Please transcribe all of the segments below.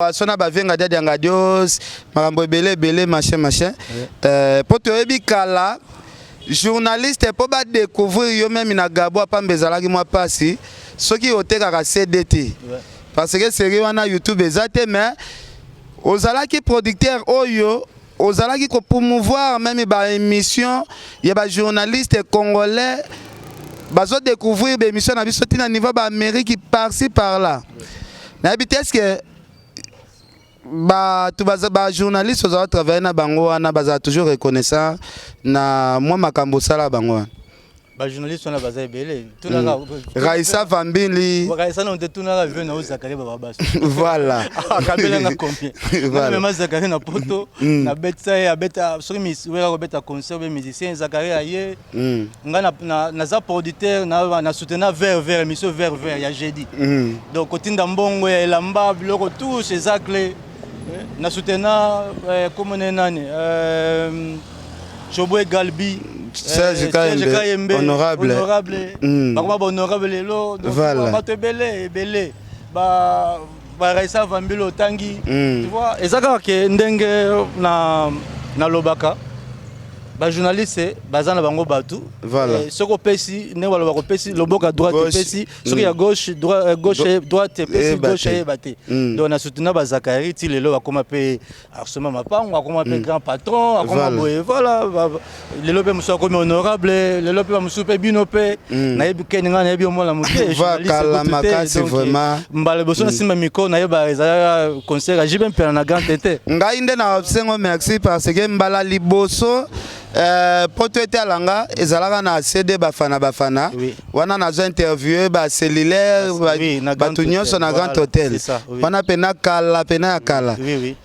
Collaboration na bavenga dia ngadios, makambo ebele ebele, machin machin. Po toyebi kala journaliste mpo badécouvrir yo meme na Gabon pamba, ezalaki mwa mpasi soki otekaka CD te, parce que série wana YouTube eza te. Mais ozalaki producteur oyo ozalaki kopromouvoir même baémission ya bajournaliste congolais, bazodécouvrir baémission na biso ntina niveau baamérique, par-ci par-là. Nayebi te, est ce que bato bajournaliste ozala travaille na bango wana bazala toujours reconnaissant na mwa makambo osala bango wana? Bajournaliste wana baza ebele. Raisa Vambili. Raisa na te, tunaka vie na Zakari Bababaso. Voilà. Akabelanga combien? Mema Zakari na Poto, nabetisa ye, abeta. Soki weka kobeta concert be musicien Zakari aye, ngai naza producteur, na soutenir vers vers émission vers vers ya jeudi. Donc kotinda mbongo ya elamba, biloko tout eza clé. Na soutenir komone nani, Choboe Galbi. Serge Kayembe, honorable. Honorable. Bakoma bahonorable lelo. Bato ebele ebele, Baraisa Vambilo otangi. Tu vois, eza kaka ke ndenge na nalobaka, bajournaliste baza na bango bato. Soki opesi, ndenge balobaka, opesi loboko ya droite, epesi soki ya gauche, gauche, droite epesi, gauche eyeba te. Donc na soutenir bazakari ti lelo bakoma mpe asoma mapango, akoma mpe grand patron, akoma boye. Voilà, lelo mpe mosusu akomi honorable, lelo mpe bamosusu mpe bino mpe nayebi keni, ngai nayebi omona moke. Kala makasi vraiment. Mbala liboso nasimba micro, nayeba ezalaka concert ya JB Mpiana na Grand T. Ngai nde na sengo merci, parce que mbala liboso poto etalanga ezalaka na CD Bafana Bafana wana, nazo interviewe bacellulaire, bato nyonso na Grand Hôtel wana, pena kala, pena ya kala.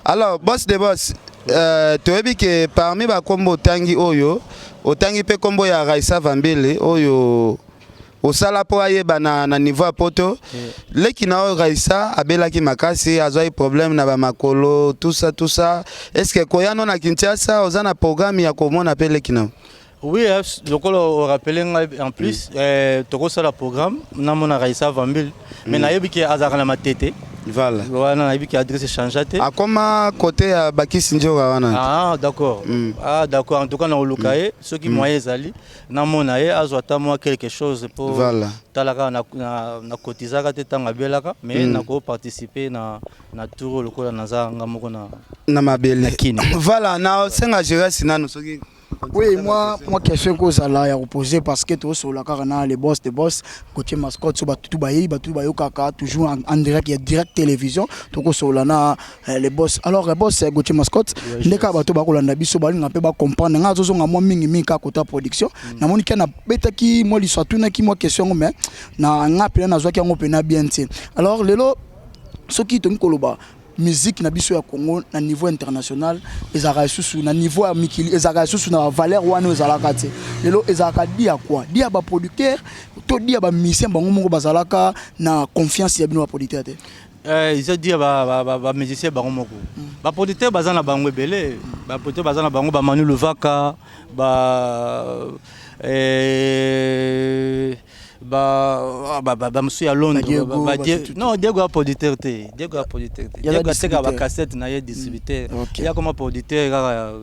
Alors, boss de boss, toyebi ke parmi bakombo otangi oyo, otangi mpe nkombo ya Raisa Vambele oyo osala mpo ayeba na niveau ya Poto. Leki na oyo Raisa abelaki makasi, azwaki problème na bamakolo, tout ça, tout ça. Est ce que koya no na Kinshasa, oza na programme ya komona mpe leki na? Oui, lokola orappeler ngai en plus, tokosala programme namona Raisa Vambile, mais nayebi ke azalaka na Matete. Wana nayebi ke adresse echangea te. Akoma côté ya Bakisi Nzoka wana. Ah d'accord. Ah d'accord. En tout cas naoluka ye, soki moyen ezali, namona ye, azwa ata mwa quelque chose po talaka na kotizaka te ntango abelaka, mais nakoparticiper na tour lokola naza nga moko na na mabele. Kini. Voilà, na osenga Gérasi nano soki Oui, moi, question kozala ya reposer, parce que tosola kaka na les boss de boss, Gauthier Mascotte. So batutu bayebi, batutu bayokaka toujours en direct ya Direct Télévision. Tokosola na les boss. Alors, les boss, Gauthier Mascotte, nde kaka bato bakolanda biso, balinga mpe bacomprendre. Nga azozonga mwa mingimingi kaka kota production. Namoni ke nabetaki mwa liso, atunaki mwa question yango, mais na nga mpena nazwaki yango mpena bien te. Alors lelo, soki tongi koloba musique na biso ya Congo na niveau international, ezalaka lisusu na niveau ya mikili, ezalaka lisusu na valeur wana oyo ezalaka te lelo, ezalaka dû ya quoi? Dû ya baproducteur to dû ya bamusicien bango moko bazalaka na confiance ya bino baproducteur te? Eza dû ya bamusicien bango moko. Baproducteur baza na bango ebele, baproducteur baza na bango, bamanu Luvaka, bamosusu ya Londres. Non, Diego ya producteur te, Diego ya producteur te. Diego atekaka bacassette na ye, distributeur. Ya koma producteur kaka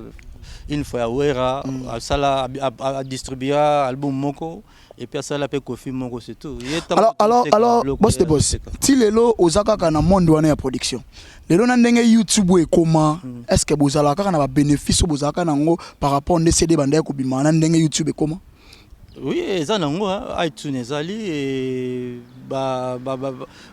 une fois ya Wera, asala, adistribua album moko et puis asala mpe Kofi moko, c'est tout. Alors, boss de boss, ti lelo oza kaka na monde wana ya production. Lelo na ndenge YouTube oyo ekoma, est ce que bozalaka kaka na babénéfice oyo bozalaka nango par rapport nde CD bandaki kobima na ndenge YouTube ekoma? Oui, eza nango. iTunes ezali,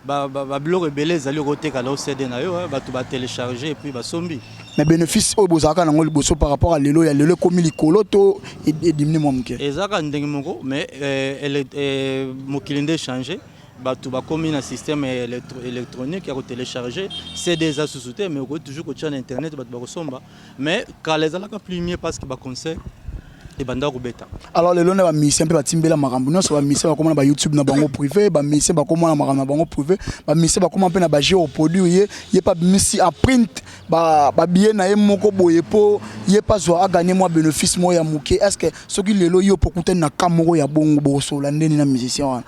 babiloko ebele ezali, okoteka na CD na yo, bato batélécharge et puis basombi. Mais bénéfice oyo bozalaka nango liboso par rapport à lelo, ya lelo ekomi likolo to ediminuer mwa moke? Ezalaka ndenge moko, mais mokili nde échange, bato bakomi na système électronique ya kotélécharge. CD eza susu te, mais okoki toujours kotia na internet, bato bakosomba. Mais kala ezalaka plus mieux parce que baconcert ebanda kobeta. Alors lelo nde bamusicien mpe batimbela makambo nyonso. Bamusicien bakóma na bayoutube na bango privé, bamusicien bakóma na makambo na bango privé, bamusicien bakóma mpe na baje oproduire ye, ye mpe abimisi aprint babillet na ye moko boye mpo ye mpe azwa aganye mwa bénéfice moko ya moke. Est ce que soki lelo yo mpo okutani na ka moko ya bongo, bokosola ndeni na musicien wana?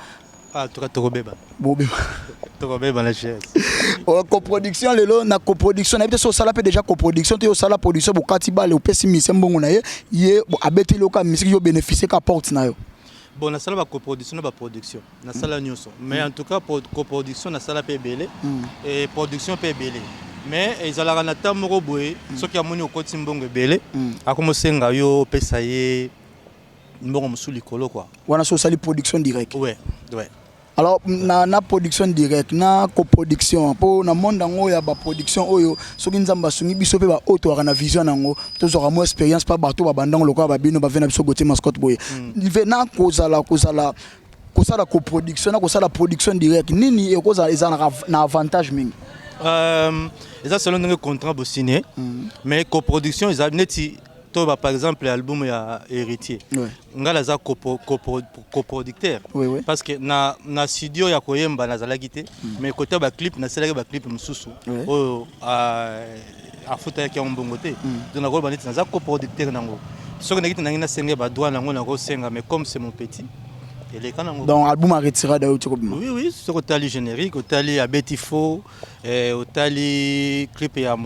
Ah, toka tokobeba. Bobeba. Tokobeba na GS. Oh, coproduction lelo na coproduction nayebi te so osala mpe déjà coproduction te, osala production, bokati bale, opesi musicien mbongo na ye, ye abeteli yo ka musique, yo bénéficie ka porte na yo. Bon, nasala bacoproduction na baproduction, nasala nyonso, mais en tout cas coproduction nasala mpe ebele et production mpe ebele. Mais ezalaka na temps moko boye, soki amoni okoti mbongo ebele, akomosenga yo opesa ye mbongo mosusu likolo quoi. Wana so osali production direct? Ouais. Alors na production direct na coproduction, mpo na monde yango ya baproduction oyo, soki Nzambe asungi biso mpe baoyo toyaka na vision yango, tozwaka mwa expérience mpa bato babandango lokola babino bave na biso Gautier Mascotte boye. Ve na kozala kosala coproduction na kosala production direct, nini ekozala ezalaka na avantage mingi? Eza selon ndenge contrat bosigne, mais coproduction eza neti toba par exemple album ya Héritier, ngai naza coproducteur parce que na studio ya koyemba nazalaki te, mais côté ya baclip nasalaki baclip mosusu oyo afutaki yango mbongo te. Donc nakoloba neti naza coproducteur nango. Soki nakiti nangi nasenge badroit nango, nakosenga, mais comme c'est mon petit, eleka nango. Donc album aretira dayo ti kobima? Oui, soki otali générique, otali abeti faux, otali clip ya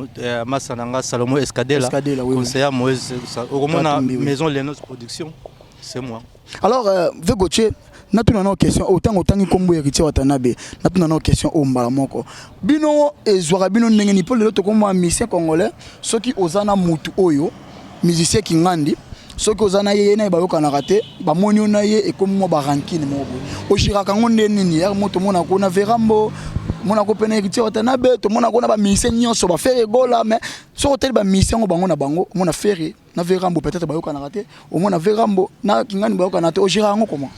masa na nga Salomo Escadela. Escadela, oui. Conseiller Moïse, okomona. Katumbi, oui. Maison Lenos Production, c'est moi. Alors ve Gautier, natuna nao question oyo. Ntango otangi nkombo Héritier Watanabe, natuna nao question oyo mbala moko: bino ezwaka bino ndenge nini? Mpo lelo tokomona musicien congolais, soki oza na mutu oyo musicien kingandi, soki oza na ye, ye na ye bayokanaka te, bamoni yo na ye, ekomi mwa barancune moko boye. Ogéraka yango nde nini? Yare mo tomonako na Verambo, tomonako mpe na Héritier Watanabe, tomonako na bamusicien nyonso baFerre Gola. Mais soki otali bamusicien yango bango na bango, omona Ferre na Verambo peut-être bayokanaka te, omona Verambo na kingani bayokanaka te. Ogéra yango comment?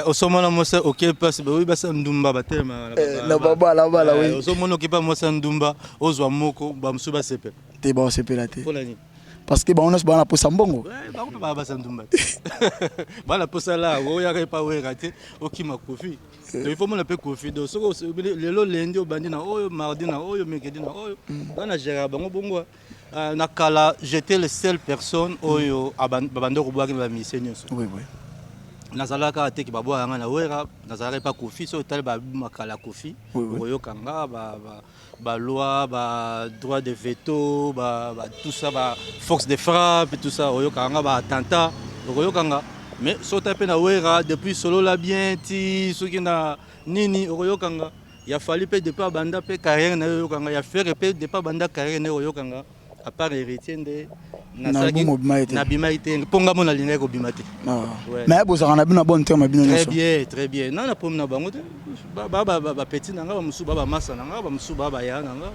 Osomona mwasi oke place oyi basa ndumba batelema. Na babalabala, oui. Ozomona okepa mwasi ya ndumba, ozwa moko, bamosusu basepela? Te, baosepela te. Mpona nini? Parce que bango nyonso baa na posa mbongo. Bango mpe baa basa ndumba te, bana posa la oyaka epa Wera te, okima Kofi. Donc il faut mona mpe Kofi. Donc soki lelo lundi obandi na oyo, mardi na oyo, mercredi na oyo, nga na géraka bango bongo. Na kala, j'étais le seule personne oyo babanda kobwaki na bamusicien nyonso. Nazalaka kaka teke babwaka nga na Wera, nazalaka epa Kofi. Soki otali bamakala Kofi, okoyoka nga baloi, badroit de veto, tout ça, baforce de frappe, tout ça, oyokaka nga, baattentat, okoyoka nga. Mais soki otali mpe na Wera, depuis Solola bien ti soki na nini, okoyoka nga. Ya Fally mpe, depuis abanda mpe carrière na ye, oyoka nga. Ya Ferre mpe, depuis abanda carrière na ye, oyoka nga. À part Héritier nde nabimaki te, mpo nga mo nalingaki kobima te. Mais bozalaka na bino na bon terme, bino? Très bien, très bien. Na pomi na bango te, bapeti na nga, bamosusu ba bamasa na nga, bamosusu ba baya na nga.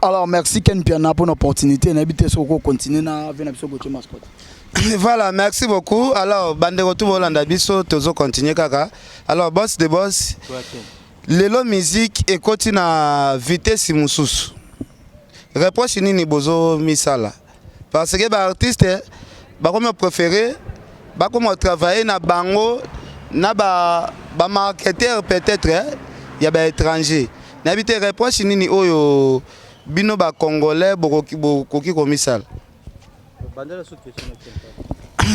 Alors merci Ken Piana pour l'opportunité. Nayebi te soki okocontinue na ve na biso Gautier Mascotte. Voilà, merci beaucoup. Alors bandeko tu bolanda biso, tozo continuer kaka. Alors boss de boss, lelo musique ekoti na vitesse mosusu, reproche nini bozomisala? Parce que baartiste bakomi préféré, bakomi travailler na bango na bamarketeur peut-être ya baétranger. Nayebi te reproche nini oyo bino bacongolais bokoki komisala.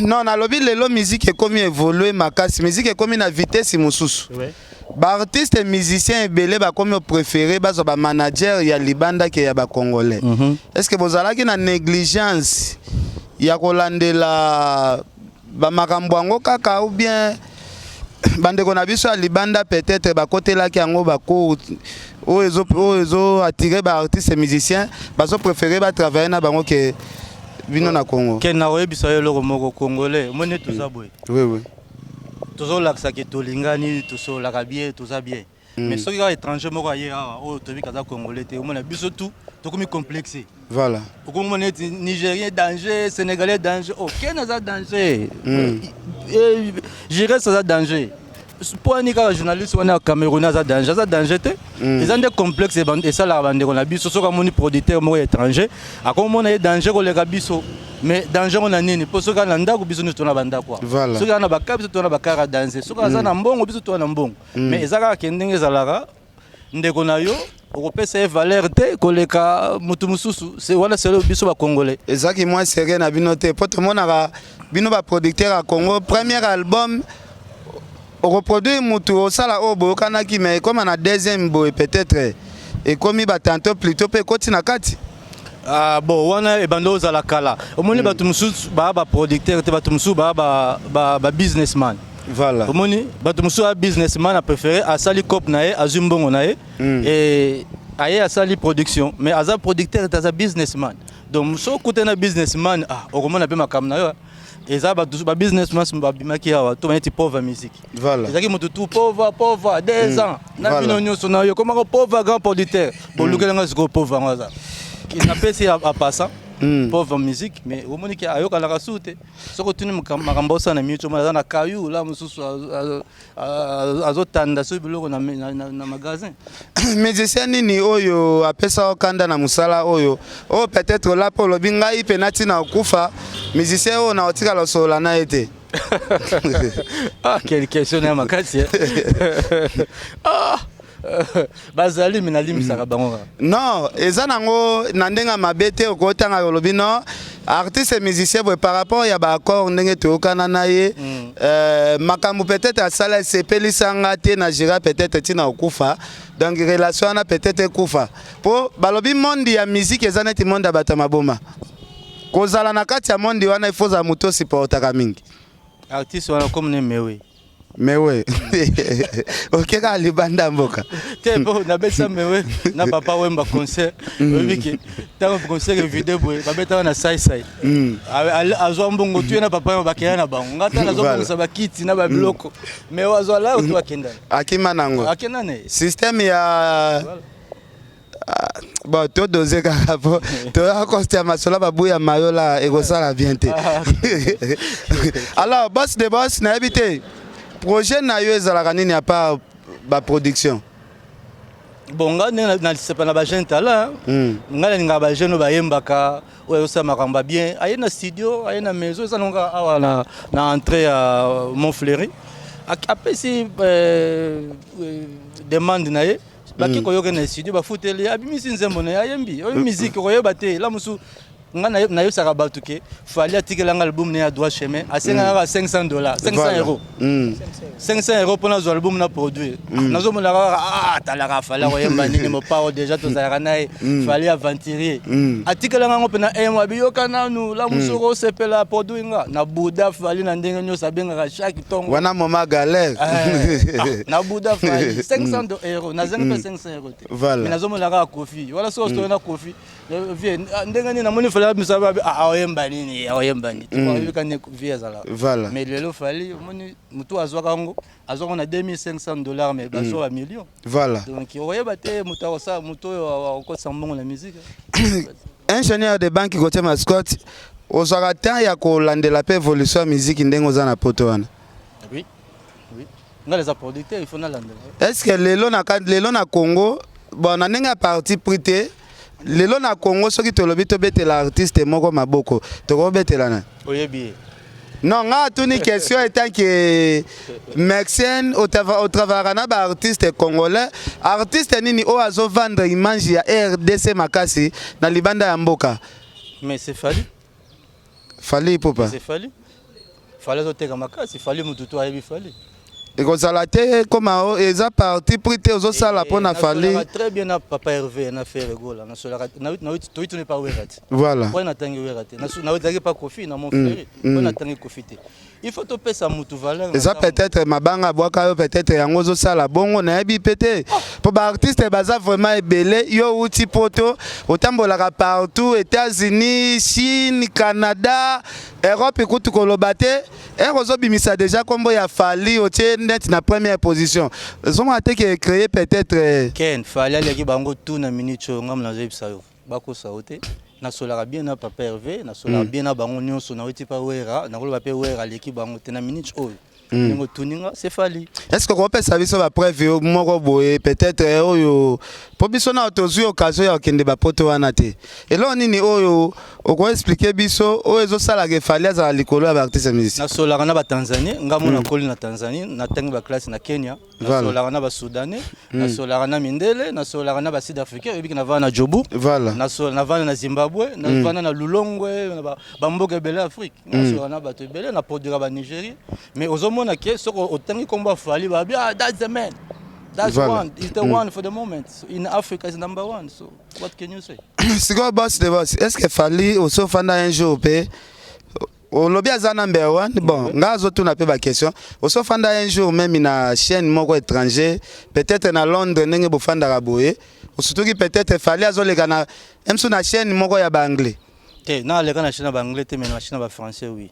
Non, nalobi lelo musique ekomi évolue makasi, musique ekomi na vitesse mosusu. Baartiste musicien ebele bakomi préféré bazwa bamanager ya libanda ke ya bacongolais. Est ce que bozalaki na négligence ya kolandela bamakambo yango kaka, ou bien bandeko na biso ya libanda peut-être bakotelaki yango bako oyo ezo attirer baartiste musicien, bazo préféré batravaille na bango ke bino na Congo? Ke na koyebisa yo eloko moko, congolais omoni toza boye. Oui. Tozolakisa ke tolingani, tosololaka bien, toza bien, mais soki kaka étranger moko aye awa oyo toyebi kaza congolais te, omona biso tu tokomi complexe. Okomona neti Nigérien danger, Sénégalais danger, oh ken aza danger, Jires aza danger, mpo ani kaka journaliste wana ya Cameroun aza danger? Aza danger te. Eza nde complexe esalaka bandeko na biso. Soki amoni producteur moko ya étranger, akomona ye danger koleka biso. Mais danger ngo na nini? Mpo soki aza na ndako, biso nyonso tona bandako. Soki aza na baka, biso tona bakara ya danger. Soki aza na mbongo, biso tona na mbongo. Mais eza kaka ke ndenge ezalaka, ndeko na yo okopesa ye valeur te koleka motu mosusu. Wana selo biso bacongolais. Ezalaki mwa sérieux na bino te, mpo tomonaka bino baproducteur ya Congo, premier album. Okoproduire mutu, osala oyo boyokanaki, mais ekóma na deuxième boye, peut-être ekomi batantôt plutôt mpe ekoti na kati. Ah, bon, wana ebanda ozala kala. Omoni, bato mosusu baa baproducteur te, bato mosusu baa babusinessman. Omoni, bato mosusu aya businessman, apréféré asali cope na ye, azwi mbongo na ye e aye asali production, mais aza producteur te, aza businessman. Donc so okute na businessman, ah, okomona mpe makambo na yo eza. Bato babusinessman babimaki awa to baneti pauvre musique. Ezalaki motu tu pauvre, pauvre 2 ans na bino nyonso na yo komaka pauvre grand producteur. Bolukelanga sikoyo pauvre yango aza, napesi apasa pauvre musique, mais omoni ke ayokanaka su te. Soki otuni makambo osala na minute, omona aza na kayu la mosusu, azotanda soki biloko na magasin. Musicien nini oyo apesa okanda na mosala oyo, oyo peut-être ola mpo olobi ngai mpe ntina okufa, musicien oyo na otikala osolola na ye te? Ah, quelle question ya makasi! Ah, bazali, me nalimbisaka bango kaka. Non, eza nango na ndenge ya mabe te. Okotanga, olobi non, artiste musicien boye, par rapport ya baaccord ndenge toyokana na ye, makambo peut-être asala esepelisanga te na gira, peut-être ntina okufa, donc relation wana peut-être ekufa. Mpo balobi monde ya musique eza neti monde ya bato ya maboma. Kozala na kati ya monde wana, ifo ozala moto osupportaka mingi. Artiste wana comme ne mewe. Mewe oke kaka libanda mboka. Te, mpo nabetisa mewe na Papa Wemba concert. Oyebi ke ntango concert evide boye, babetaka na saisai, azwa mbongo tuye na Papa Wemba, bakenda na bango. Nga ta nazobongisa bakiti na babiloko, mais azwa la oto akenda. Akima nango. Akenda na ye. Système ya bon, todose kaka po toya koste ya masolo babuya mayola ekosala bien te. Alors, boss de boss, nayebi te projet na yo ezalaka nini à part baproduction? Bon, nga ndenge nasepa na bajeune talent, ngai nalingaka bajeune oyo bayembaka, oyo azosala makambo ya bien. Aye na studio, aye na maison, eza nango awa na entrée ya Montfleury, apesi demande na ye, bake koyoka na studio, bafuteli, abimisi nzembo na ye, ayembi. Oyo musique okoyeba te. La mosusu nga nayebisaka bato ke Fally atikelanga album na ye ya Droit Chemin, asengaka kaka 500 $, 500 euros. 500 euros mpona azwa album na produire. Nazomona kaka, ah, talaka Fally akoyemba nini, mopao déjà tozalaka na ye. Fally aventurier, atikelanga yango mpena un mois. Biyoka nanu la mosusu osepela produit nga na buda Fally na ndenge nyonso abengaka chaque ntongo. Wana moma galère. Na buda Fally 500 euros, nazangi mpe 500 euros te. Mais nazomona kaka Kofi wala soki ositoki na Kofi vie ndenge nini, namoni Fally abimisa, aoyemba nini, aoyemba nini, oyebika nde vie azalaka. Mais lelo Fally, omoni motu azwaka yango, azwaka na 2500 $, mais bazwa bamillion. Donc oyeba te moto akosala, moto oyo akokotisa mbongo na musique. Ingénieur de banque Gautier Mascotte, ozwaka temps ya kolandela mpe évolution ya musique ndenge oza na poto wana? Oui, ngai eza producteur, il faut nalandela. Est ce que lelo na Congo, bon, na ndenge ya parti pris te, lelo na Congo soki tolobi tobetela artiste moko maboko, tokobetela na? Oyebi ye. Non, nga atuni question étant que médecin otravaillaka na baartiste congolais. Artiste nini oyo azovendre image ya RDC makasi na libanda ya mboka? Mais c'est Fally. Fally Ipupa? C'est Fally. Fally azoteka makasi. Fally, motu to ayebi Fally. Ekozala te koma eza parti pris te ozosala mpo na Fally? Très bien, na papa Hervé na Ferre Gola nasolaka. Toyi pa Wera te. Po natangi Wera te, naozalaki pa Kofi na mon frère. Po natangi Kofi te, il faut topesa mutu valeur. Eza peut-être mabanga abwaka yo, peut-être yango ozosala bongo, nayebi mpe te, mpo baartiste baza vraiment ebele. Yo outi poto, otambolaka partout, États-Unis, Chine, Canada, Europe kutu koloba te. Ere ozobimisa déjà nkombo ya Fally, otie neti na première position, ezomona te ke créer peut-être. Ken, Fally aleki bango tout na minute oyo. Ngambo nazoyebisa yo, bakosa yo te. Nasolaka bien na papa Hervé, nasolaka bien na bango nyonso. Nauti pa Wera, nakoloba mpe Wera aleki bango te na minute oyo. Ndenge otuni nga, c'est Fally. Est ce que okopesa biso bapreuve moko boye peut-être oyo, mpo biso na tozwi occasion ya kokende bapoto wana te, eloko nini oyo okoexpliquer biso oyo ezosalaka Fally azala likolo ya baartiste musicien? Nasolaka na batanzanie. Nga mo nakoli na Tanzanie, natangi baklasse na Kenya. Nasolaka na basoudanais, nasolaka na mindele, nasolaka na basud africain. Oyebiki navanda na Joburg. Navanda na Zimbabwe, navanda na Lulongwe, na bamboka ebele ya Afrique. Nasolaka na bato ebele, naproduira banigérie, mais ozomona. Ozomona ke soki otangi nkombo ya Fally, babi: "Ah, that's the man, that's one is the one for the moment." So in Africa is number one. So what can you say? Sikoyo, boss de boss, est ce que Fally osofanda un jour mpe olobi aza number one? Bon, nga azotuna mpe baquestion. Osofanda un jour même na chaîne moko étranger, peut-être na Londres, ndenge bofandaka boye, osutuki peut-être Fally azoleka na msu na chaîne moko ya baanglais? Te, na aleka na chaîne ya baanglais te, mais na chaîne ya bafrançais, oui.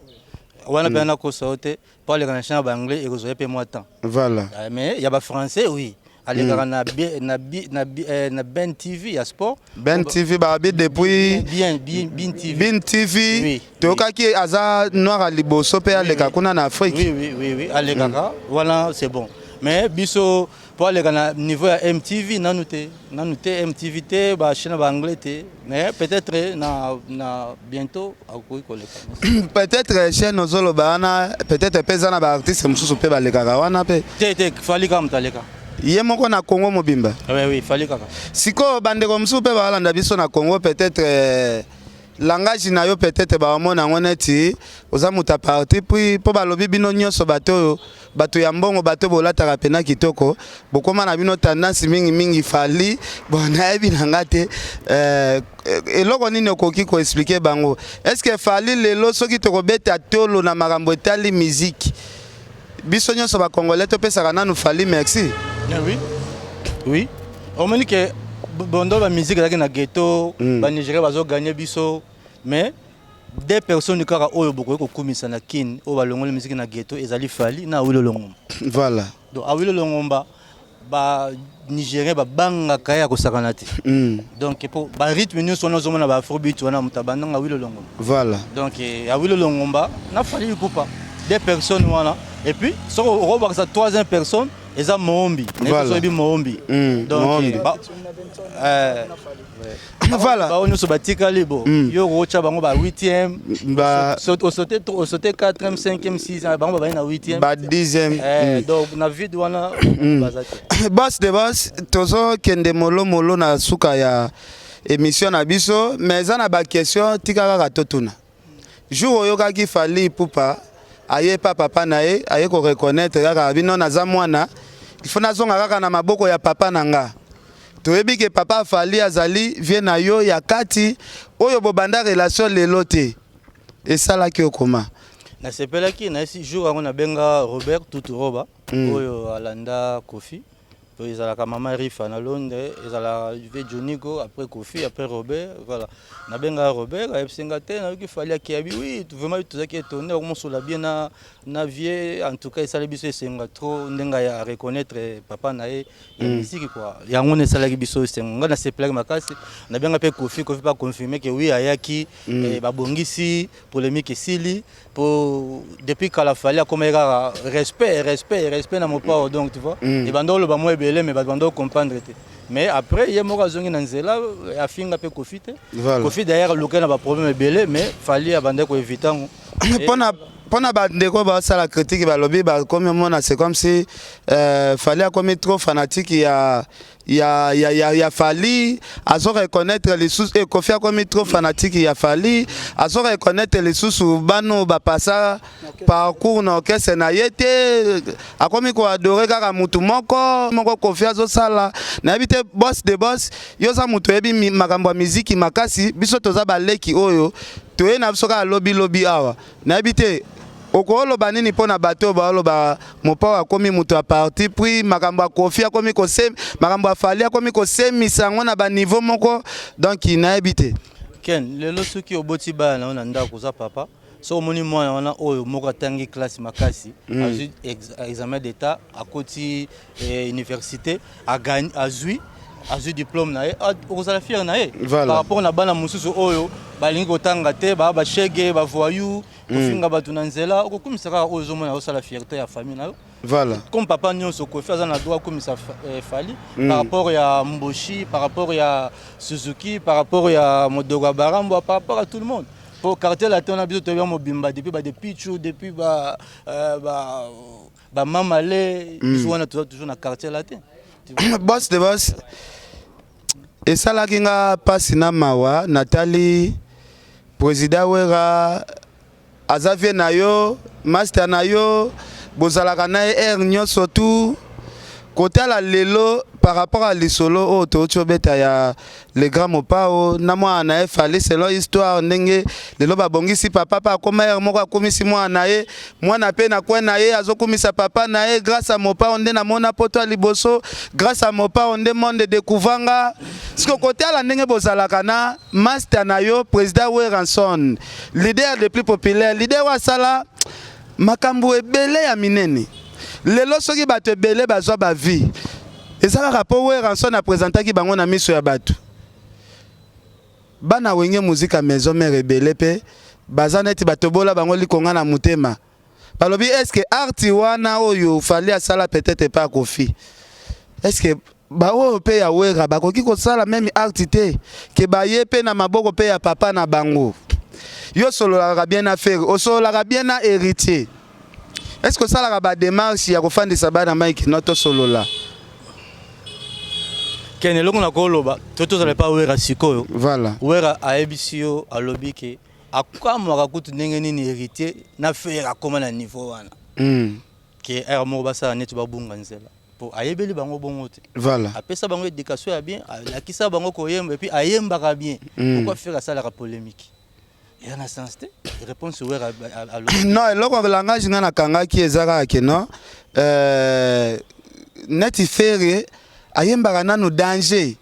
Wana mpe nakosa yo te, mpo aleka na chaîne ya baanglais ekozwa ye mpe mwa temps. Mais ya bafrançais, oui, alekaka na Ben TV ya sport. Ben TV, babi depuis Bien, bien, Bin TV. Bin TV. Toyokaki aza noir ya liboso mpe aleka kuna na Afrique. Oui, alekaka wana, c'est bon. Mais biso, mpo aleka na niveau ya MTV, nanu te, nanu te. MTV te, bachaîne ya baanglais te, mais peut-être na bientôt akoki koleka. Peut-être chaîne ozoloba wana, peut-être mpe eza na baartiste mosusu mpe balekaka wana mpe? Te, te, Fally kaka moto aleka. Ye moko na Congo mobimba? Oui, Fally kaka. Sikoyo, bandeko mosusu mpe balanda biso na Congo, peut-être langage na yo, peut-être baomona yango neti oza moto ya parti pris, mpo balobi bino nyonso bato oyo, bato ya mbongo, bato bolataka pena kitoko, bokóma na bino tendance mingimingi Fally. Bon, nayebi na nga te eloko nini okoki koexpliquer bango. Est ce que Fally lelo, soki tokobeta tolo na makambo etali musique, biso nyonso bacongolais topesaka nanu Fally merci? Ah oui, omoni ke bondo bamusique ezalaki na ghetto, banigéria bazoganye biso, mais deux personnes kaka oyo bokoki kokumisa na Kine, oyo balongoli musique na ghetto, ezali Fally na Awilo Longomba. Donc Awilo Longomba, banigérien babangaka ye ya kosakana te. Donc po barythme nyonso wana ozomona, baafrobeat wana, moto abandanga Awilo Longomba. Donc Awilo Longomba na Fally Ipupa, deux personnes wana. Et puis soki okobakisa troisième personne, eza Moombi. Nayebi oyebi Moombi. Donc Moombi. Bango nyonso batikali bo yo okotya bango ba 8e, osote 4e, 5e, 6, bango babali na 8e. Ba 10e. Donc na vide wana baza te. Boss de boss, tozokende molomolo na suka ya émission na biso, mais eza na baquestion tika kaka totuna. Jour oyokaki Fally Ipupa aye pa papa na ye, aye koreconnaître kaka bino: "Naza mwana, il faut nazonga kaka na maboko ya papa na nga." Toyebi ke papa Fally azali vie na yo ya kati oyo bobanda relation lelo te. Esalaki okoma? Nasepelaki. Nayesi jour yango nabenga Robert Tuturoba, oyo alanda Kofi, po ezalaka mama Rifa na Londres, ezalaka ve Jonigo, après Kofi, après Robert. Voilà, nabenga Robert, ayebisi nga te: "Nayoki Fally akeyabi." Oui, vraiment tozalaki étonné, okomosola bien na vie. En tout cas esali biso esenga trop ndenge ya reconnaître papa na ye ya musique quoi. Yango nde esalaki biso esengo. Ngai nasepelaki makasi. Nabenga mpe Kofi, Kofi mpe aconfirme ke oui, ayaki, babongisi polémique, esili. Po depuis kala Fally akomaki kaka respect, respect, respect na mopao. Donc tu vois, ebanda oloba mwa ebele, mais bato banda comprendre te. Mais après ye moko azongi na nzela, afinga mpe Kofi te. Kofi d'ailleurs alukai na baproblème ebele, mais Fally abandaki koevite yango. Mpona bandeko basala critique, balobi bakomi omona, c'est comme si Fally akomi trop fanatique ya Fally, azo reconnaître lisusu Kofi akomi trop fanatique ya Fally, azo reconnaître lisusu bano bapasa parcours na orchestre na ye te, akomi koadore kaka mutu moko moko Kofi azosala. Nayebi te, boss de boss, yo oza moto oyebi makambo ya miziki makasi, biso toza baleki oyo toye na biso kaka lobilobi awa. Nayebi te okoloba nini mpo na bato oyo baoloba Mopao akomi moto ya parti pris, makambo ya Kofi akomi kose, makambo ya Fally akomi kosemisa yango na baniveau moko. Donc nayebi te. Ken, lelo soki oboti bana na yo na ndako, oza papa, so omoni mwana wana oyo moko atangi classe makasi, azwi examen d'état, akoti université, azwi diplôme na ye, okozala fier na ye par rapport na bana mosusu oyo balingi kotanga te, baa bashege, bavoyou, kofinga bato na nzela. Okokumisa kaka oyo ozomona osala fierté ya famille na yo. Comme papa nyonso, Kofi aza na droit akumisa Fally par rapport ya Mboshi, par rapport ya Suzuki, par rapport ya Modogo ya Barambwa, par rapport à tout le monde. Po Quartier Latin na biso toyebi mobimba, depuis ba Depichu, depuis ba bamamale, biso wana toza toujours na Quartier Latin. Boss de boss, esalaki nga mpasi na mawa, natali président Wera aza vie na yo, master na yo. Bozalaka na ye heure nyonso tout. Kotala lelo par rapport à lisolo oyo touti obeta ya le grand Mopao na mwana na ye Fally, selon histoire ndenge lelo babongisi papa mpe akoma heure moko akomisi mwana na ye, mwana mpe na coin na ye azokumisa papa na ye: "Grâce à Mopao nde namona poto ya liboso, grâce à Mopao nde monde découvrir nga." Siko kotala ndenge bozalaka na master na yo, président Werrason, leader le plus populaire, leader oyo asala makambo ebele ya minene. Lelo soki bato ebele bazwa bavie, eza kaka mpo Werrason apresentaki bango na miso ya bato. Bana Wenge Musica Maison Mère ebele mpe baza neti batobola bango likonga na motema. Balobi: "Est-ce art wana oyo Fally asala peut-être epa Kofi, est-ce baoyo mpe ya Wera bakoki kosala même art te ke baye mpe na maboko mpe ya papa na bango?" Yo osololaka bien na Ferre, osololaka bien na Héritier. Est ce que osalaka badémarche ya kofandisa bana mike no tosolola? Kene, eloko na koloba to tozala epa Wera sikoyo. Voilà. Wera ayebisi yo, alobi ke akamwaka kutu ndenge nini Héritier na Ferre akóma na niveau wana, ke ere moko basala neti babunga nzela, po ayebeli bango bongo te. Apesa bango éducation ya bien, alakisa bango koyemba, et puis ayembaka bien. Pourquoi Ferre asalaka polémique? Eza na sens te, réponse Wera alobi. Non, eloko langage nga nakangaki eza kaka ke non, neti Ferre ayembaka nanu danger,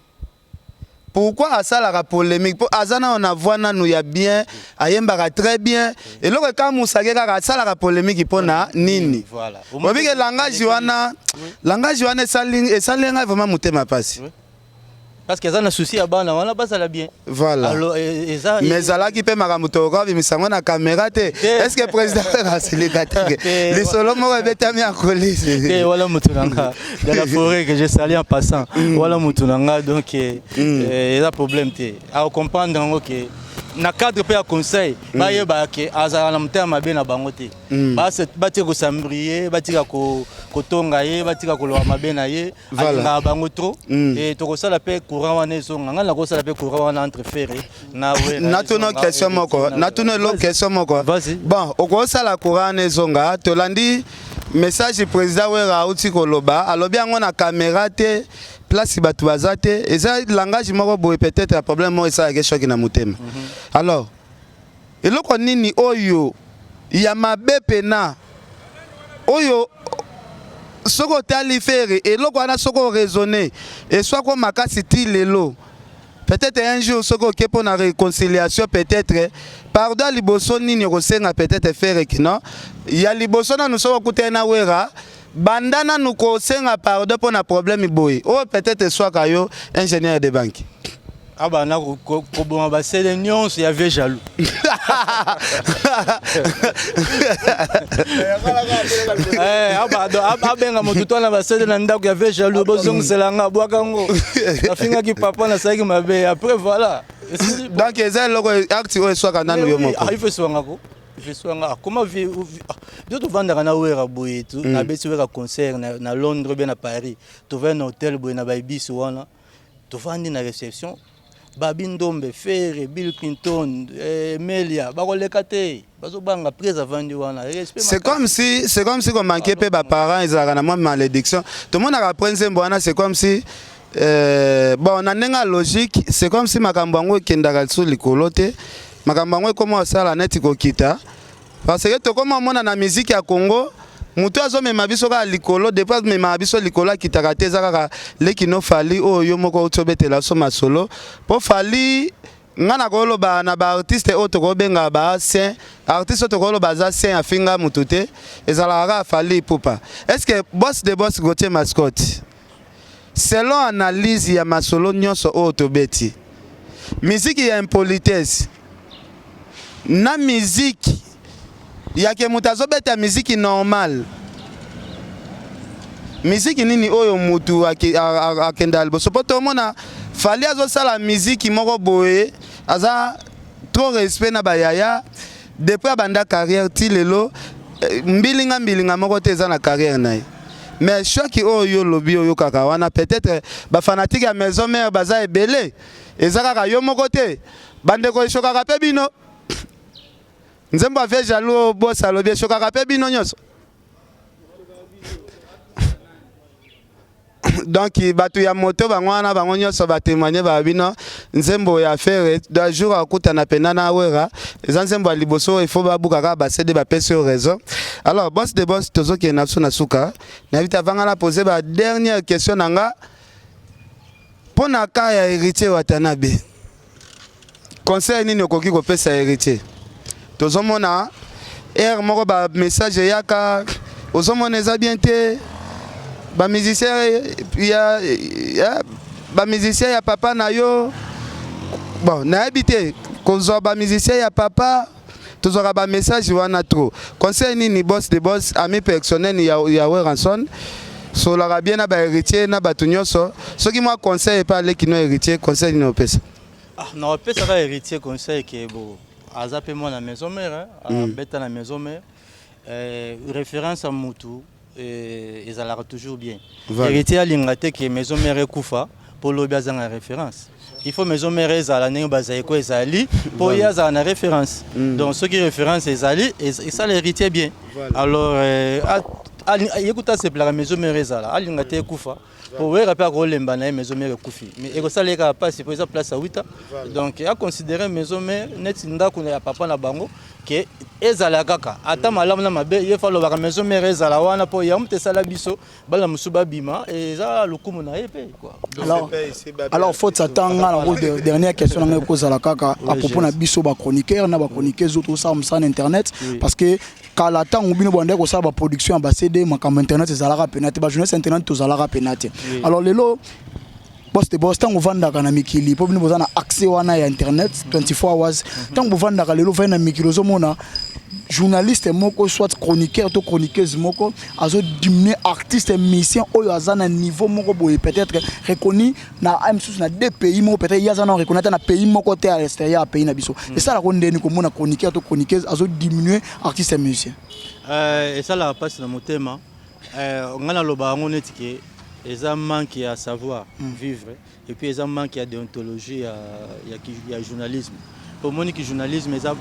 pourquoi asalaka polémique? Mpo aza nano na voix nanu ya bien, ayembaka très bien. Eloko ekamusaki kaka, asalaka polémique mpo na nini? Voilà. Obike langage wana, langage wana esali ngai vraiment motema pasi. Parce que eza na souci ya bana wana bazala bien. Voilà. Alors eza Mais ezalaki mpe makambo tokoka bimisa yango na caméra te. Est ce que président asilika te? Te. Lisolo moko ebetami ya kolisi. Te, wala mutu na nga de la forêt que je salue en passant, wala mutu na nga, donc eza problème te, akocomprendre yango ke na cadre mpe ya conseil, bayeba ke azalaka na motema mabe na bango te. Batika kosambrie, batika kotonga ye, batika koloba mabe na ye. Alingaka bango trop. E tokosala mpe courant wana ezonga, ngai nakosala mpe courant wana entre Ferre na Wera. Natuna ezonga, question moko. Héritier na Natuna Wera. elo question moko. Vas-y. Bon, okosala courant wana ezonga, tolandi message président Wera auti koloba, alobi yango na caméra te, place bato baza te. Eza langage moko boye, peut-être ya problème moko esalaki choc na motema. Alors eloko nini oyo ya mabe pena oyo soki otali Ferre, eloko wana soki oraisonne eswako makasi ti lelo, peut-être un jour soki oke mpo na réconciliation, peut-être pardon ya liboso nini okosenga peut-être Ferre kino ya liboso nanu soki okutani na Wera, banda nanu kosenga pardon mpo na problème boye oyo peut-être eswaka yo, ingénieur de banque? Abanda koboma basele nyonso ya vieux jaloux. Abenga motu to na basele na ndako ya vieux jaloux: "Bozongisela nga, bwaka ngo, nafingaki papa, nasalaki mabe." Après voilà. Donc eza eloko acte oyo eswaka nanu yo moko? Il faut eswangako, il faut eswanga. Akoma biso tovandaka na Wera boye, nabeti Wera concert na Londres bien na Paris, tovandi na hôtel boye na baibisi wana, tovandi na réception, Babi Ndombe, Ferre, Bill Clinton, Melia bakoleka te, bazobanga prise, avandi wana, respect. C'est comme si komanke mpe baparent ezalaka na mwa malédiction tomonaka après nzembo wana. C'est comme si bon, na ndenge ya logique, c'est comme si makambo yango ekendaka lisusu likolo te, makambo yango ekoma kosala neti kokita, parce que tokoma omona na musique ya Congo, moto azomema biso kaka likolo, depuis azomemaka biso likolo akitaka te, eza kaka leki no Fally oyo yo moko outi obetela biso masolo. Mpo Fally, nga na koloba na baartiste oyo tokobenga baancien artiste oyo tokoloba aza saint, afinga motu te, ezalaka kaka Fally Ipupa. Est ce que boss de boss Gautier Mascotte, selon analyse ya masolo nyonso oyo tobeti, miziki ya impolitesse na miziki yake moto azobeta miziki normal, miziki nini oyo mutu akenda liboso? Mpo tomona Fally azosala miziki moko boye, aza trop respect na bayaya. Depuis abanda carrière ti lelo, mbilinga mbilinga moko te eza na carrière na ye. Mais choc oyo yo olobi oyokaka wana, peut-être bafanatike ya Maison Mère baza ebele, eza kaka yo moko te. Bandeko, eshokaka mpe bino nzembo ya vieux jaloux oyo boss alobi, eshokaka mpe bino nyonso? Donc bato ya moto bango wana, bango nyonso batémoigne, balobi no nzembo ya Ferre da jour akutana pena na Wera eza nzembo ya liboso. Il faut babuka kaka baCD, bapesi yo raison. Alors, boss de boss, tozokende na biso na suka. Nayebi te, avanga na pose ba dernière question na nga mpo na ka ya Héritier Watanabe. Conseil nini okoki kopesa Héritier? Tozomona ere moko bamessage eyaka, ozomona eza bien te. Bamusicien ya papa na yo, bon, nayebi te, kozwa bamusicien ya papa, tozwaka bamessage wana trop. Conseil nini, boss de boss, ami personnel ya Werrason, solaka bien na baHéritier na bato nyonso, soki mwa conseil epa aleki no Héritier, conseil nini opesa? Ah, na opesaka Héritier conseil ke bo aza mpe mwana maison mère, abeta na maison mère. Référence ya mutu ezalaka toujours bien. Héritier alinga te ke maison mère ekufa mpo lobi azanga référence. Il faut maison mère ezala ndenge bazali ko ezali mpo ye azala na référence. Donc soki référence ezali, esala Héritier bien. Alors ye kuta asepelaka maison mère ezala, alinga te ekufa po Wera mpe akolemba na ye maison mère ekufi, mais ekosala ye kaka mpasi po eza place awita. Donc aconsidère maison mère neti ndako ya papa na bango, ke ezala kaka ata malamu na mabe, ye fa alobaka maison mère ezala wana mpo yango moto esala biso bana mosusu babima, eza lokumu na ye mpe quoi. Alors faut atanga nango. Dernière question na ngai ekozala kaka à propos na biso bachroniqueur na bachroniqueuse oyo tosala mosala na internet, parce que kala ntango bino bandaki kosala baproduction ya baCD, makambo internet ezalaka pena te, bajournaliste internet tozalaka pena te. Alors lelo, boss de boss, ntango ovandaka na mikili, mpo bino boza na accès wana ya internet 24 hours, ntango bovandaka lelo, ovandi na mikili, ozomona journaliste moko soit chroniqueur to chroniqueuse moko azodiminuer artiste musicien oyo aza na niveau moko boye, peut-être reconnu na mosusu na deux pays moko, peut-être ye aza na reconnu ata na pays moko te à l'extérieur ya pays na biso. Esalaka ndeni komona chroniqueur to chroniqueuse azodiminuer artiste musicien? Esalaka mpasi na motema. Ngai naloba yango neti ke eza manque ya savoir vivre et puis eza manque ya déontologie ya journalisme. Po omoniki journalisme eza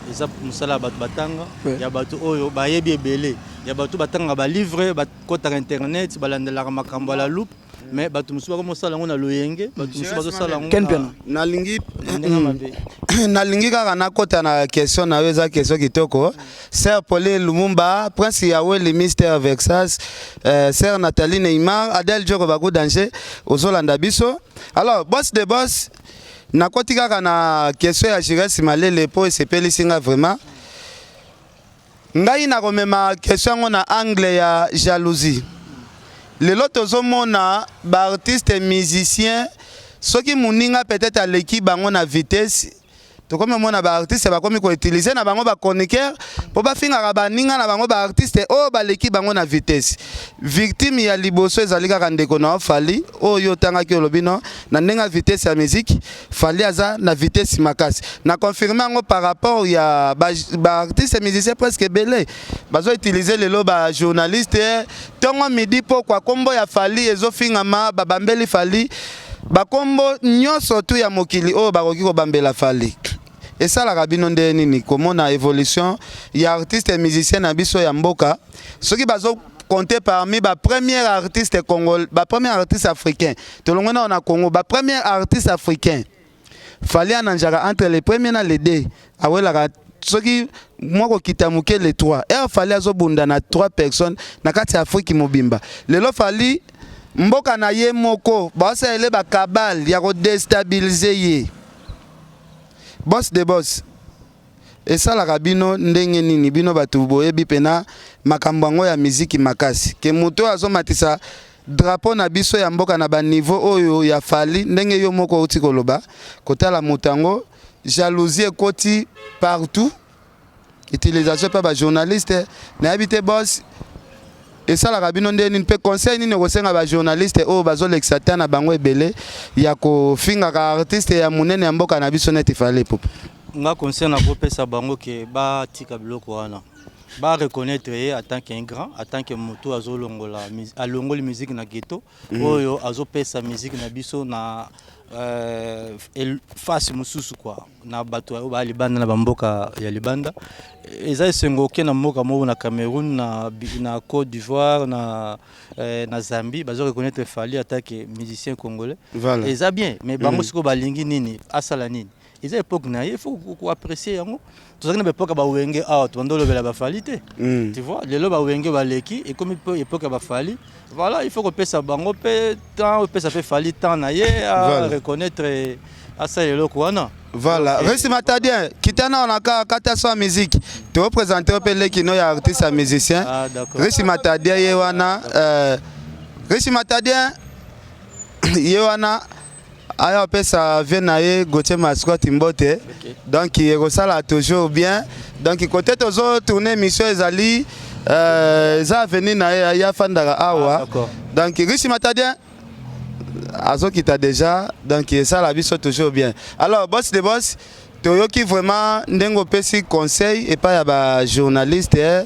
mosala ya bato batanga, ya bato oyo bayebi ebele, ya bato batangaka balivre, bakɔtaka internet, balandelaka makambo ya la loupe. Mais bato mosusu bakomosala yango na loyenge, bato mosusu bazosala yango Ken Piana. Nalingi na ndenge mabe. Nalingi kaka nakota na question na yo, eza question kitoko. Sœur Pauline Lumumba, Prince Yaweli, Mister Vexas, sœur Nathalie Neymar, Adèle Djoko Baku Danger, ozolanda biso. Alors, boss de boss, nakoti kaka na question ya Jires Malele mpo esepelisi nga vraiment. Ngai nakomema question yango na angle ya jalousie. Lelo tozomona baartiste musicien, soki moninga peut-être aleki bango na vitesse, tokomi omona baartiste bakomi koutiliser na bango bachroniqueur mpo bafingaka baninga na bango, baartiste oyo baleki bango na vitesse. Victime ya liboso ezali kaka ndeko na yo Fally, oyo otangaki, olobi no na ndenge ya vitesse ya musique, Fally aza na vitesse makasi. Na confirme yango par rapport ya baartiste musicien presque ebele bazoutiliser lelo bajournaliste, ntongo, midi, pokwa, nkombo ya Fally ezofingama, babambeli Fally bakombo nyonso tu ya mokili oyo bakoki kobambela Fally. Esalaka bino nde nini komona évolution ya artiste musicien na biso ya mboka, soki bazo compter parmi bapremier artiste congolais, bapremier artiste africain, tolongwe nao na Congo, bapremier artiste africain, Fally ananjaka entre les premiers na les deux, awelaka soki mwa kokita moke le 3 ere. Fally azobunda na 3 personnes na kati ya Afrique mobimba. Lelo Fally, mboka na ye moko baosalele bakabale ya kodéstabiliser ye. Boss de boss, esalaka bino ndenge nini, bino bato boyebi mpena makambo yango ya miziki makasi, ke moto oyo azomatisa drapeau na biso ya mboka na baniveau oyo ya Fally, ndenge yo moko outi koloba, kotala moto yango, jalousie ekoti partout, utilisation mpe bajournaliste? Nayebi te, boss, esalaka bino nde nini mpe conseil nini okosenga bajournaliste oyo bazolekisa ta na bango ebele ya kofingaka artiste ya monene ya mboka na biso neti Fally Ipupa? Nga conseil nakopesa bango ke batika biloko wana, bareconnaître ye en tant qu'un grand, en tant que moto azolongola, alongoli musique na ghetto, oyo azopesa musique na biso na Face mosusu quoi na bato oyo baya libanda, na bamboka ya libanda. Eza esengo oke na mboka moko, na Cameroun, na Côte d'Ivoire, na Zambie, bazo reconnaître Fally en tant que musicien congolais. Eza bien, mais bango sikoyo balingi nini? Asala nini? Eza époque na ye, il faut koapprécier yango. Tozalaki na baépoque ya bawenge awa, tobanda olobela bafally te. Tu vois, lelo bawenge baleki, ekomi mpe époque ya bafally. Voilà, il faut kopesa bango mpe temps, opesa mpe Fally temps na ye a reconnaître, asala eloko wana. Voilà. Resi Matadien, kitana on a kata so musique. Tu représentes mpe leki no ya artiste ya musicien. Ah, d'accord. Resi Matadien ye wana, Resi Matadien ye wana aya opesa vie na ye Gauthier Mascotte mbote. Donc ekosala toujours bien. Donc côté tozo tourner émission ezali eza avenue na ye, ye afandaka awa. Ah, d'accord. Donc Risi Matadien azokita déjà, donc esala biso toujours bien. Alors, boss de boss, toyoki vraiment ndenge opesi conseil epai ya bajournaliste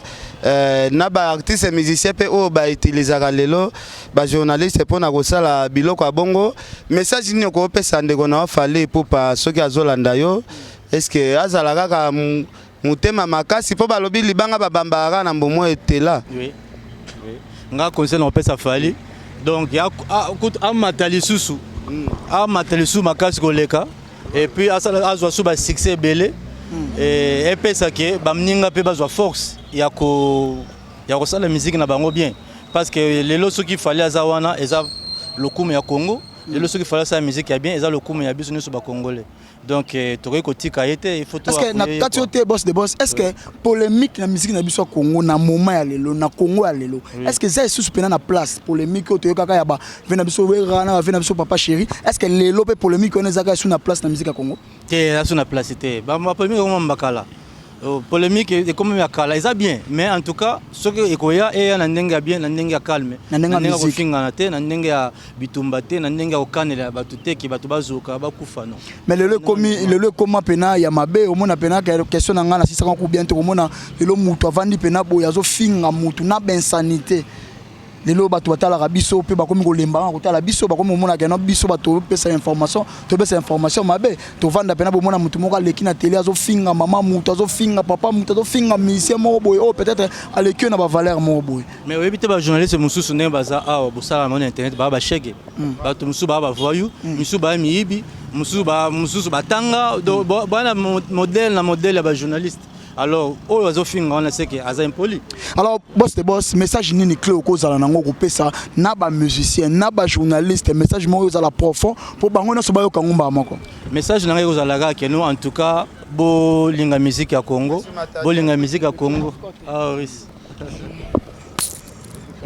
na baartiste musicien mpe oyo bautilisaka lelo bajournaliste mpona kosala biloko ya bongo. Message nini okopesa ndeko na yo Fally Ipupa soki azolanda yo? Est-ce azala kaka motema makasi, mpo balobi libanga babambaka kaka na mbomo etela? Oui. Nga conseil na kopesa Fally, donc amata lisusu, amata lisusu makasi koleka, et puis asala, azwa su basuccès ebele, epesake baninga mpe bazwa force ya kosala musique na bango bien, parce que lelo soki Fally aza wana, eza lokumu ya Congo. Lelo soki Fally asala musique ya bien, eza lokumu ya biso nyonso bacongolais. Donc tokoki kotika ye te, il faut est ce que na kati yo te, boss de boss, est ce que polémique na musique na biso ya Congo na moment ya lelo, na Congo ya lelo, est ce que eza lisusu mpena na place, polémique oyo toyokaka ya bavieux na biso Wera na bavieux na biso Papa Chéri, est ce que lelo mpe polémique wana ezaka esu na place na musique ya Congo? Te, eza su na place te. Bapolémique ekoma mbakala. Polémique ekomi ya kala. Eza bien, mais en tout cas soki ekoya, eya na ndenge ya bien, na ndenge ya calme. Na ndenge ya ya musique. Kofingana te, na ndenge ya bitumba te, na ndenge ya kokanela bato te, ke bato bazoka bakufa, non. Mais lelo ekomi, lelo ekoma mpena ya mabe. Omona mpena question na ngai nasisaka ku bien te. Komona lelo mutu avandi mpena boye, azofinga mutu na bainsanité. Lelo bato batalaka biso mpe bakomi kolembaka kotala biso, bakomi komona keno biso bato topesa information, topesa information mabe. Tovanda mpena, bomona mutu moko aleki na télé, azofinga mama mutu, azofinga papa mutu, azofinga musicien moko boye oyo peut-être aleki oyo na bavaleur moko boye. Mais oyebi te, bajournaliste mosusu ndenge baza awa, bosala bango na internet, baa bashege, bato mosusu baa bavoyou, misusu baa miyibi, mosusu batanga. Donc, baa na modèle na modèle ya bajournaliste. Alors oyo azofinga wana, seke aza impoli. Alors, boss de boss, message nini clé okozala nango kopesa na bamusicien, na bajournaliste? Message moko ezala profond mpo bango nyonso bayoka ngo mbala moko. Message na ngai ekozala kaka ke no, en tout cas bolinga musique ya Congo, bolinga musique ya Congo. Ah, oui.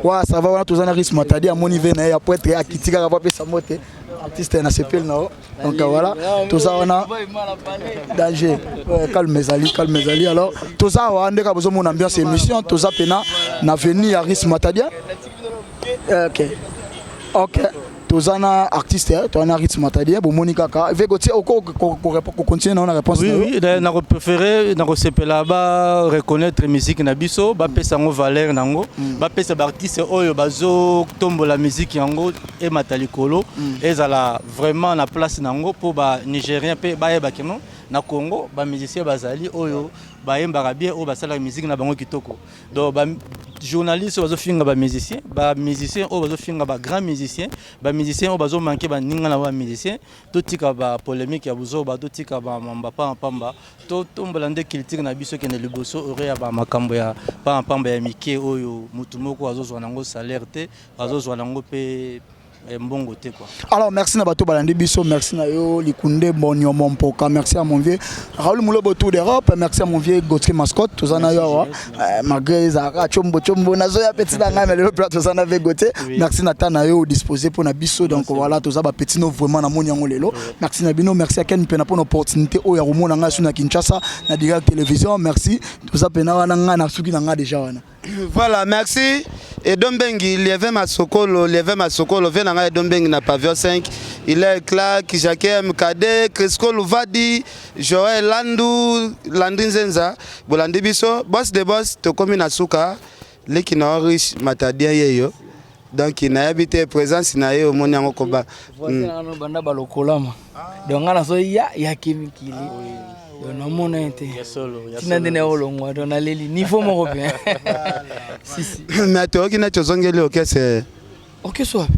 Wa, ça va? Wana toza na Risque Matadi, amoni ve na ye ya poêtre, akiti kaka po apesa mbote artiste na sepeli na yo. Donc voilà, toza wana, danger. Ouais, calme ezali, calme ezali. Alors toza awa nde kaka bozomona ambiance émission. Toza pena na avenue ya Risque Matadien. Ok, toza na artiste, toza na Risque Matadien. Bomoni kaka ve kotie okocontinue na réponse. Oui, oui, nakopréféré, nakosepela ba reconnaître musique na biso, bapesa yango valeur nango, bapesa baartiste oyo bazotombola musique yango emata likolo, ezala vraiment na place nango, mpo banigérien mpe bayebaki no na Congo bamusicien bazali oyo bayembaka bien, oyo basalaka musique na bango kitoko. Donc bajournaliste oyo bazofinga bamusicien, bamusicien oyo bazofinga bagrand musicien, bamusicien oyo bazomanke baninga na bamusicien, totika bapolémique ya buzoba, totika bamamba pambapamba, totombola nde culture na biso ekende liboso, ore ya bamakambo ya pambapamba ya mike oyo motu moko azozwa nango salaire te, azozwa nango mpe mbongo te quoi. Alors merci na bato balandi biso, merci na yo Likunde Bonyomo Mpoka, merci à mon vieux Raoul Moulobo Tour d'Europe, merci à mon vieux Gauthier Mascotte. Toza na yo awa malgré ezalaka chombo chombo, nazoya petit na ngai, mais lelo mpe toza na vieux Gauthier. Merci na temps na yo disposé mpona biso. Donc voilà, toza bapetit no vraiment namoni yango lelo. Merci na bino, merci à Ken mpena mpona opportunité oyo ya komona ngai su na Kinshasa na direct télévision. Merci, toza mpena wana, ngai na suki na ngai déjà wana. Voilà, merci. Edo Mbengi, Lieve Masokolo, Lieve Masokolo, viens na Edo Mbengi na pavillon 5. Il est Clark, Jacques MKD, Crisco Luvadi, Joël Landu, Landry Nzenza, Bolandi biso, boss de boss, tokomi na suka, leki na riche Matadia yeyo. Donc nayebi te présence na ye, omoni yango koba. Voisin na banda balokolama. Donc nga nazoya yaki mikili. Donc namona ye te. Ya solo, ya Tina solo. Nde olongwa, donc naleli niveau moko bien. Si si. Mais toyoki neti ozongeli orchestre. Orchestre wapi?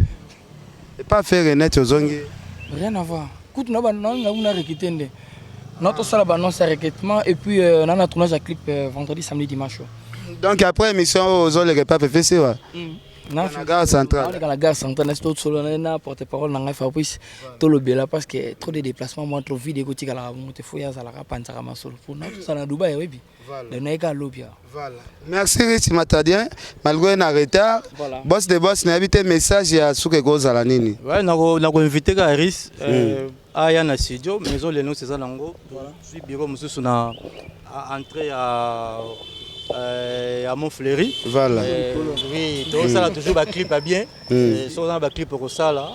Epa Ferre, neti ozongi. Rien à voir. Kutu na bana na recruter nde. Na tosala ba annonce ya recrutement et puis na tournage ya clip vendredi, samedi, dimanche. Donc après émission oyo, ozoleka epa Pefesi wa Na na gare centrale. Naoleka na gare centrale, nasi tosolola na porte parole na ngai Fabrice, tolobela parce que trop de déplacement, moi trop vide, ekotikalaka bongo te. Fo ye azalaka apanzaka masolo po na tosala na Dubai, oyebi, donc nayeka alobi awa. Voilà. Merci Rich Matadien, malgré na retard. Voilà. Boss de boss, nayebi te message ya suka ekozala nini. Ouais, nako invité kaka Rice aya na studio Maison Lenox. Eza nango zwi bureau mosusu na entrée ya Montfleury. Oui, tozosala toujours baclip ya bien. Soki oza na baclip okosala,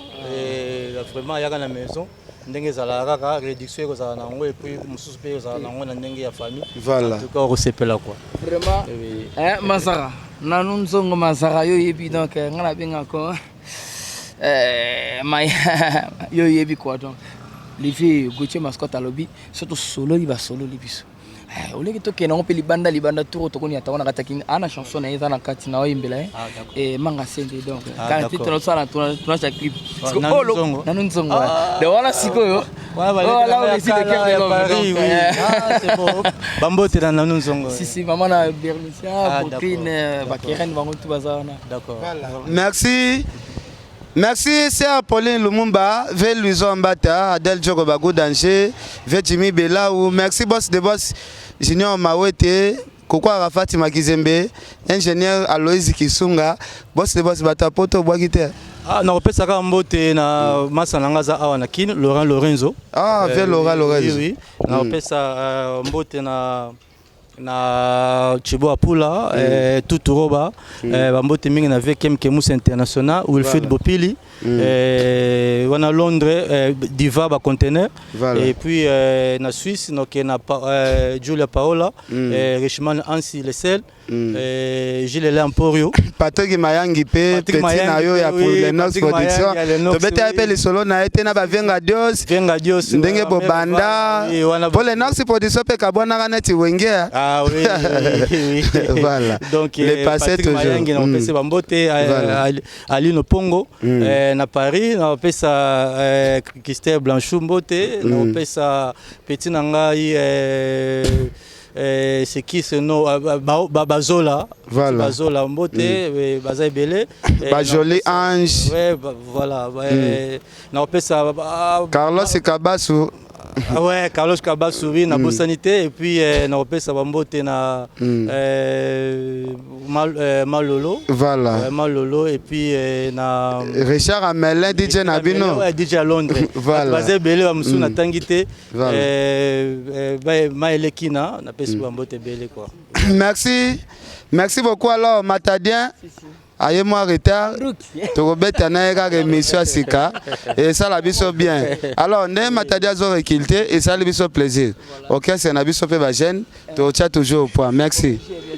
vraiment ayaka na maison ndenge ezalaka kaka, réduction ekozala na yango et puis mosusu mpe ekozala na yango na ndenge ya famille. En tout cas, okosepela quoi. Vraiment. Oui. Eh, Masara nanu nzongo Masara, yo oyebi, donc nga nabengako yo oyebi quoi. Donc levi Gautier Mascotte alobi so tosololi, basololi biso. Eh, oleki tokende yango mpe libanda libanda tour, tokoni ata wana kati akini ana chanson na ye eza na kati na oyembela ye. Ah, d'accord. Manga sende donc Ah, kati d'accord. tosala tournage ya clip. Ah, Nanu Nzongo. Nanu Nzongo, donc wana sikoyo. Wana Oh, baleki là, na on réussit le cœur de ya l'homme, Paris, donc, oui. Ah, c'est bon, bambote na Nanu Nzongo. Si si, mama na Bernicia. Ah, Brooklyn. d'accord. Bakeren bango tu baza wana. D'accord. Merci. Merci, c'est Pauline Lumumba, V. Luison Mbata, Adèle Djoko Bagou Danger, V. Jimmy Belaou. Merci, boss de boss Junior Mawete, Koko Arafat Makizembe, ingénieur Aloïs Kisunga, boss de boss Batapoto Boakite. Ah, nakopesaka mbote na masa na nga aza awa na Kine, Laurent Lorenzo. Ah, V. Laurent Lorenzo. Oui, nakopesa mbote na Chibo Apula, Tuturoba, bambote mingi na VKM Kemus International, Wilfried Bopili, wana Londres, Diva ba conteneur. Et puis na Suisse, donc na Julia Paola, Richman Ansi Lesel, Gilles Ele Emporio. Patrick Mayangi mpe. Patrick petit na yo ya Mayangi, oui, Lenox Patrick Production. Mayangi ya Lenox, Tobeta ye mpe oui. lisolo na ye te na bavenga Dios. Venga Dios. Ndenge bobanda Oui, wana mpo Lenox Production mpe kabwanaka neti Wenge. Ah oui. Voilà. Donc Le passé Patrick toujours. Mayangi na opesa bambote, Aline Pongo na Paris, na opesa Christelle Blanchou mbote, na opesa petit na ngai c'est qui ce nom, Bazola. Bazola mbote, baza ebele. Bajoli Ange. Ouais, voilà, ouais, na opesa Carlos Kabasu. Ah ouais, Carlos Kabasu, oui, na bosani te. Et puis na opesa bambote na Malolo. Voilà. Ouais, Malolo et puis na Richard Amelin, DJ na bino. Ouais, DJ à Londres. Baza ebele, bamosusu natangi te. Maelekina, napesi bambote ebele quoi. Merci, merci beaucoup. Alors Matadien aye mwa retard, tokobeta na ye kaka émission ya sika, esala biso bien. Alors nde Matadi azorekile te, esali biso plaisir. Orchestre na biso mpe bajeune, totia toujours au point. Merci.